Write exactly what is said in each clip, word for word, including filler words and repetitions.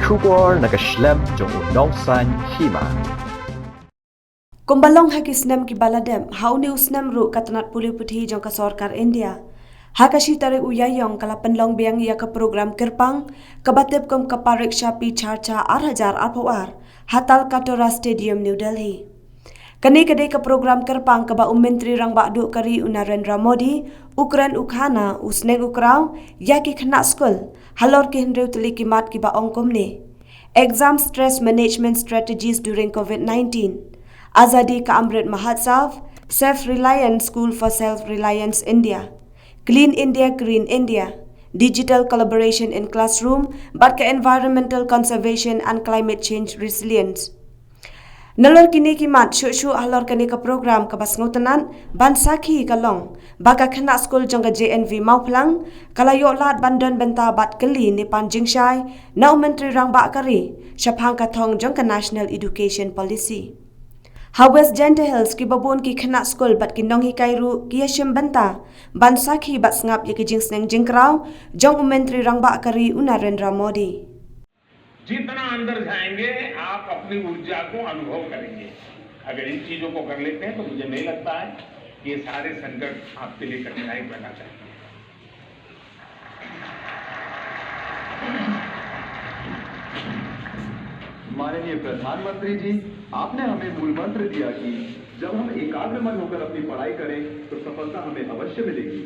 Khubor na ka shlem jong u Nongsaiñ Hima. Kumba long ha ki snem kiba la dep, ha une u snem ruh ka tnat pule puthi jong ka sorkar India, ha ka shi tarik u Ïaïong ka la pynlong biang ïa ka program kyrpang kaba tip kum ka Pariksha Pe Charcha ar hajar arphew ar ha Talkatora Stadium, New Delhi. Kane ka dei ka program kyrpang kaba u Myntri Rangbah Duh ka ri u Narendra Modi u kren u khana, u sneng u kraw ïa ki khynnah skul halor ki hynriew tylli ki mat kiba ong kumne: Exam Stress Management Strategies during COVID nineteen, Azadi Ka Amrit Mahotsav, Self Reliance School for Self Reliance India, Clean India, Green India, Digital Collaboration in Classroom, bad ka Environmental Conservation and Climate Change Resilience. Nalor kine ki mat, shuh shuh halor kane ka program kaba sngewtynnat ban sakhi ka long ba ka khynnah skul jong ka J N V Mawphlang ka la ïoh lad ban don bynta bad kylli ne pan jingshai na u Myntri Rangbah ka ri shaphang ka thong jong ka National Education Policy. Ha West Jaintia Hills, kiba bun ki khynnah skul bad ki nonghikai ruh ki ïashim bynta ban sakhi bad sngap ïa ki jingsneng jingkraw jong u Myntri Rangbah ka ri u Narendra Modi. जितना अंदर जाएंगे, आप अपनी ऊर्जा को अनुभव करेंगे। अगर इन चीजों को कर लेते हैं, तो मुझे नहीं लगता है कि ये सारे संकट आपके लिए कठिनाई पैदा करेंगे। माननीय प्रधानमंत्री जी, आपने हमें मूल मंत्र दिया कि जब हम एकाग्र मन होकर अपनी पढ़ाई करें, तो सफलता हमें अवश्य मिलेगी।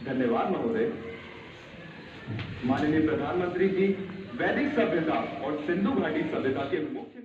धन्यवाद महोदय। माननीय प्रधानमंत्री जी, वैदिक सभ्यता और सिंधु घाटी सभ्यता के मुख्य